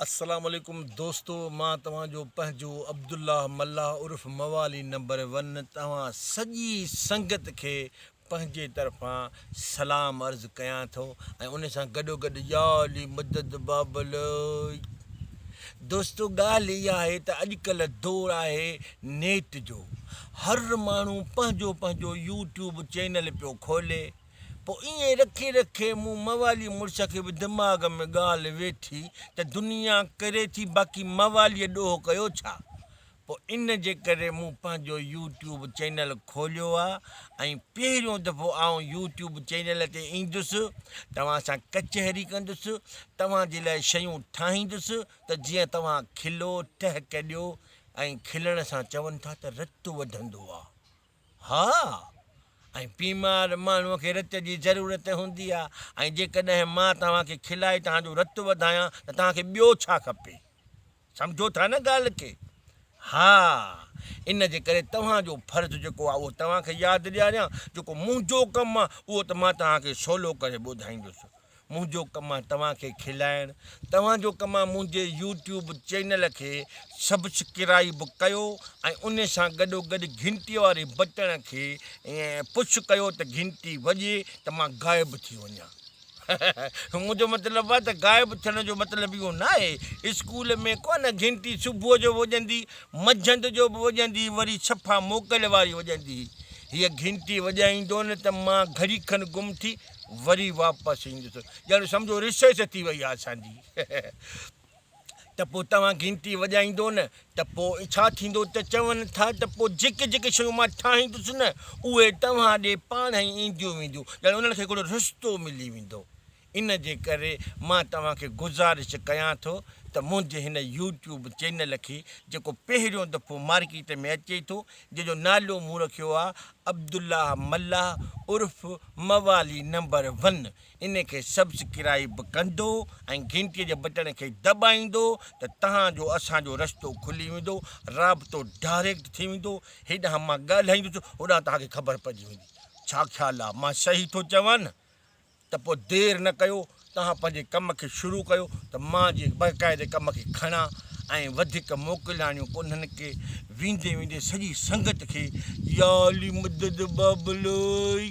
السلام عليڪم دوستو مان توهان جو پنهنجو عبدالله ملاح عرف موالي نمبر ون توهان سڄي سنگت کي پنهنجي طرفان سلام عرض ڪيان ٿو ۽ ان سان گڏو گڏ يا علي مدد بابل دوستو ڳالهه اها آهي ته اڄڪلهه دور آهي نيٽ جو هر ماڻهو پنهنجو پنهنجو يوٽيوب چينل پيو کولي پوء ائين رکي رکي مون موالي مڙس کي به دماغ ۾ ڳالهه ويٺي ته دنيا ڪري ٿي باقي مواليء ڏوهه ڪيو ڇا؟ پوء ان جي ڪري مون پنهنجو يوٽيوب چينل کوليو آ ۽ پهريون دفعو آئون يوٽيوب چينل تي ايندس توهان سان ڪچهري ڪندس توهان جي لاء شيون ٺاهيندس ته جيئن توهان کلو ٽهڪ ڏيو ۽ کلڻ سان چون ٿا ته رت وڌندو آ. ها ۽ بيمار ماڻهوء کي رت جي ضرورت هوندي آهي ۽ جيڪڏهن مان توهان کي کلائي توهان جو رت وڌايان ته توهان کي ٻيو ڇا کپي؟ سمجهو ٿا نه ڳالهه کي؟ ها ان جي ڪري توهان جو فرض جيڪو آهي اهو توهان کي ياد ڏياريان، جيڪو منهنجو ڪم آهي اهو ته مان توهان کي سولو ڪري ٻڌائيندس. منهنجو ڪم آ توهان کي کلائڻ. توهان جو ڪم آ منهنجي يوٽيوب چينل کي سبسڪرائيب ڪيو ۽ ان سان گڏو گڏ گهنٽي واري بٽڻ کي پش ڪيو ته گهنٽي وڄي ته مان غائب ٿي وڃان. منهنجو مطلب آ ته غائب ٿيڻ جو مطلب اهو ناهي اسڪول ۾ ڪونه گهنٽي صبح جو وڄندي منجهند جو به وڄندي وري صفا موڪل واري وڄندي هيء گهنٽي وڄائيندو نه ته مان گهڙي کن گم ٿي وري واپس ايندس. ڄڻ سمجهو رسيس ٿي وئي آهي اسان جي. ته پوء توهان گهنٽي وڄائيندو نه ته پوء ڇا ٿيندو ته چون ٿا ته پوء جيڪي جيڪي شيون مان ٺاهيندس نه اهي توهان ڏي پاڻهئي اينديون وينديون. ڄڻ انهن کي هڪڙو رستو ملي ويندو. ان جي ڪري مان توهان کي گذارش ڪيان ٿو ته منهنجي هن يوٽيوب چينل کي جيڪو پهريون دفعو مارڪيٽ ۾ اچي ٿو جنهن جو نالو مون رکيو آ عبدالله ملاح عرف موالي نمبر ون ان کي سبسڪرائيب ڪندو ۽ گهنٽي جي بٽڻ کي دٻائيندو ته توهان جو اسان جو رستو کلي ويندو رابطو ڊائريڪٽ ٿي ويندو هيڏانهن مان ڳالهائيندس هوڏانهن توهان کي خبر پئجي ويندي ڇا خيال آ مان صحيح ٿو چوان نه ته پوء دير نه ڪيو، توهان پنهنجي ڪم کي شروع ڪيو ته مان جي باقاعدي ڪم کي کڻان ۽ وڌيڪ موڪلاڻيون ڪونهن ڪي، ويندي ويندي سڄي سنگت کي يا علي مدد بابلوئي.